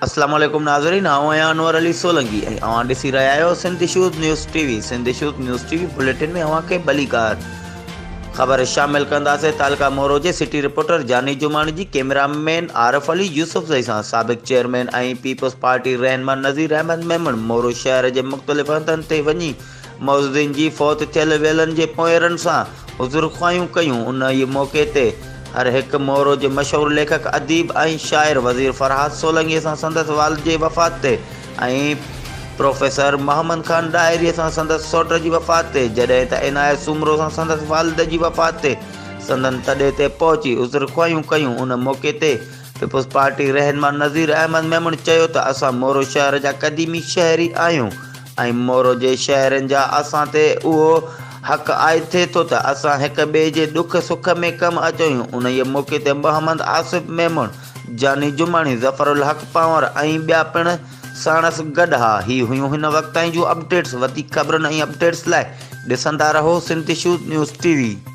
اسلام عليڪم ناظرين آئون آهيان انور علي سولنگي ۽ اوهان ڏسي رهيا آهيو Sindh issues news T V Sindh issues news T V bulletin ۾ اوهان کي ڀليڪار خبر شامل ڪنداسين تعلقه مورو جي سٽي رپورٽر جاني جماڻي جي ڪيمرا مين عارف علي يوسف زئي سان سابق چيئرمين ۽ پيپلز پارٽي رهنما نذير احمد ميمڻ مورو شهر جي مختلف هنڌن تي وڃي معززين جي فوت ٿيل ويلن جي پونئيرن سان عذرخواهيون ڪيون. انهيء موقعي تي هر هڪ مورو جي مشهور ليکڪ، اديب ۽ شاعر وزير فرهاد سولنگيء سان سندس والد جي وفات تي ۽ پروفيسر محمد خان ڏاهريء سان سندس سئوٽ جي وفات تي جڏهن ته عنايت سومرو سان سندس والد جي وفات تي سندن تڏي تي پهچي عذرخواهيون ڪيون. ان موقعي تي پيپلز پارٽي رهنما نذير احمد ميمڻ چيو ته اسان مورو شهر جا قديمي شهري آهيون ۽ مورو جي شهرين جا اسان تي اهو حق عائد ٿئي ٿو ته اسان هڪ ٻئي جي ڏک سک ۾ ڪم اچون. انهيء موقعي تي محمد آصف ميمڻ، جاني جماڻي، ظفر الحق پنهور ۽ ٻيا پڻ ساڻس گڏ ها. هي هيون هن وقت تائين جون اپڊيٽس. وڌيڪ خبرن ۽ اپڊيٽس لاء ڏسندا رهو Sindh issues news T V.